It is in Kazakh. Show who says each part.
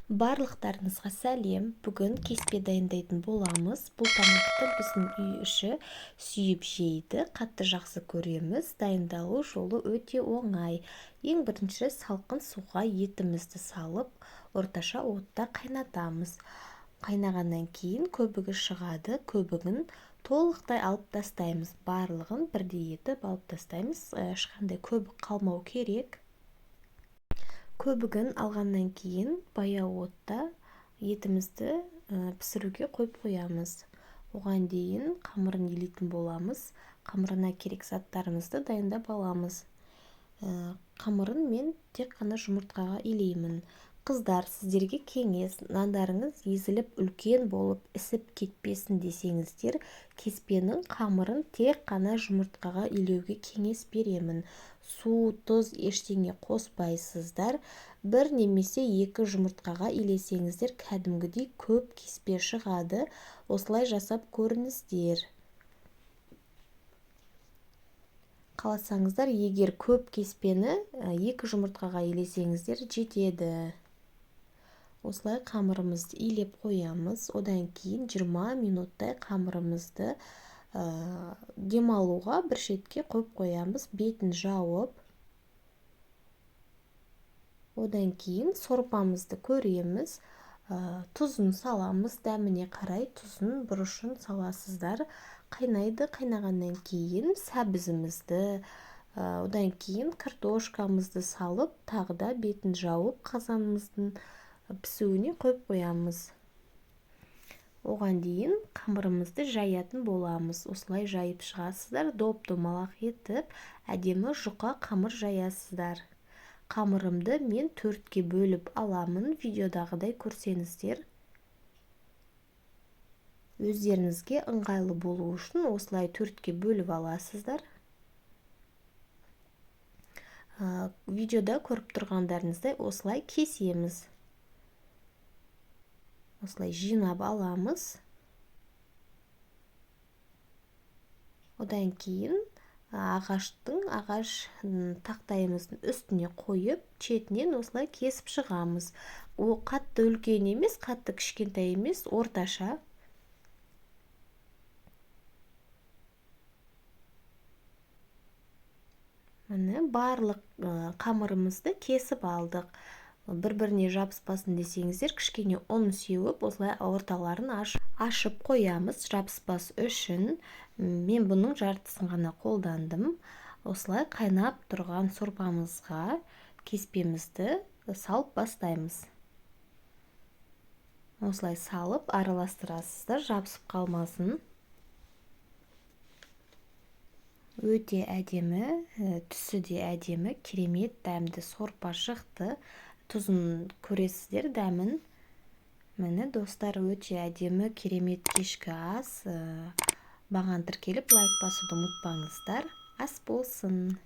Speaker 1: Барлықтарыңызға сәлем. Бүгін кеспе дайындайтын боламыз. Бұл тамақты біздің үй іші сүйіп жейді, қатты жақсы көреміз. Дайындалу жолы өте оңай. Ең бірінші салқын суға етімізді салып, орташа отта қайнатамыз. Қайнағаннан кейін көбігі шығады. Көбігін толықтай алып тастаймыз. Барлығын бірдей етіп алып тастаймыз. Ешқандай көбік қалмау керек. Көбігін алғаннан кейін баяу отта етімізді пісіруге қойып қоямыз. Оған дейін қамырын илейтін боламыз. Қамырына керек заттарымызды дайындап аламыз. Қамырын мен тек қана жұмыртқаға илеймін. Қыздар, сіздерге кеңес, нандарыңыз езіліп үлкен болып ісіп кетпесін десеңіздер, кеспенің қамырын тек қана жұмыртқаға илеуге кеңес беремін. Су, тұз ештеңе қоспайсыздар. Бір немесе екі жұмыртқаға илесеңіздер, кәдімгідей көп кеспе шығады. Осылай жасап көріңіздер. Қаласаңыздар, егер көп кеспені екі жұмыртқаға илесеңіздер жетеді. Осылай қамырымызды илеп қоямыз. Одан кейін 20 минуттай қамырымызды демалуға бір шетке қойып қоямыз, бетін жауып. Одан кейін сорпамызды көреміз, тұзын саламыз, дәміне қарай тұзын, бұрышын саласыздар. Қайнайды, қайнағаннан кейін сәбізімізді, одан кейін картошкамызды салып, тағы да бетін жауып, қазанымыздың пісуіне қойып қоямыз. Оған дейін қамырымызды жаятын боламыз. Осылай жайып шығасыздар, доп-домалақ етіп, әдемі жұқа қамыр жаясыздар. Қамырымды мен 4-ке бөліп аламын, видеодағыдай көрсеңіздер. Өздеріңізге ыңғайлы болу үшін осылай 4-ке бөліп аласыздар. Видеода көріп тұрғандарыңыздай осылай кесеміз. Осылай жинап аламыз. Одан кейін ағаш тақтайымыздың үстіне қойып, шетінен осылай кесіп шығамыз. Ол қатты үлкен емес, қатты кішкентай емес, орташа. Міне барлық қамырымызды кесіп алдық. Бір-біріне жабыспасын десеңіздер, кішкене ұн сеуіп, осылай орталарын ашып қоямыз, жабыспас үшін. Мен бұның жартысын ғана қолдандым. Осылай қайнап тұрған сорпамызға кеспемізді салып бастаймыз. Осылай салып араластырасыздар, жабысып қалмасын. Өте әдемі, түсі де әдемі, керемет дәмді сорпа шықты. Тұзын көресіздер, дәмін. Міне достар, өте әдемі, керемет кешкі ас. Маған тіркеліп лайк басуды ұмытпаңыздар. Ас болсын.